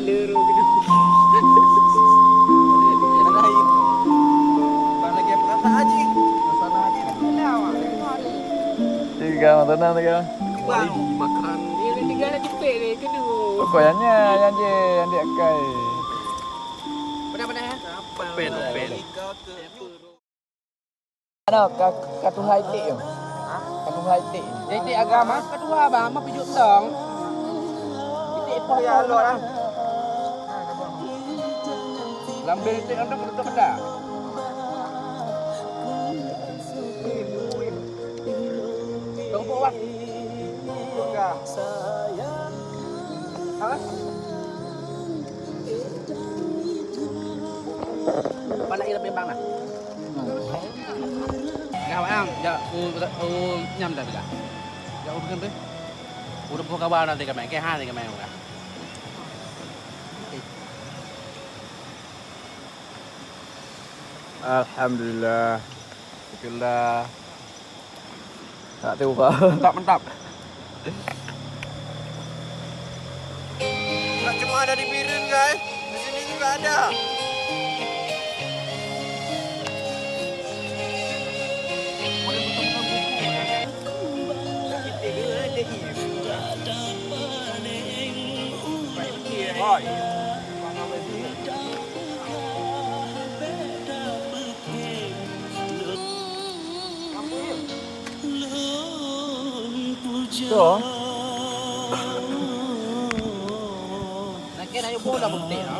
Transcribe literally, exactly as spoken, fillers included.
Luru kena. Tiga mata enam tiga. Wali makan. Yang ketiga ada cepet ni, kedua. Pokok yang nya, yang je, yang di akai. Pen, pen. Ano, ka, ka tuha iték tu. Ka tuha iték. Iték agama, ka tuha bang, ma pijuk tong. Iték poh ya lo lah. Lambeng iték anda menutup mata. Tong po bang. Apa? Mana ia bimbang lah. Dah, bang, jak u, u nyam dah bila. Jak u bukan tu. Udah buka kawan nanti kami, ke ha nanti kami udah. Alhamdulillah. Syukurlah. Tak tahu apa. Mantap, mantap. Tak cuma ada di Bireuen, guys. Di sini juga ada. Hai. Tu. Nak kena yuk bola bukti, ha?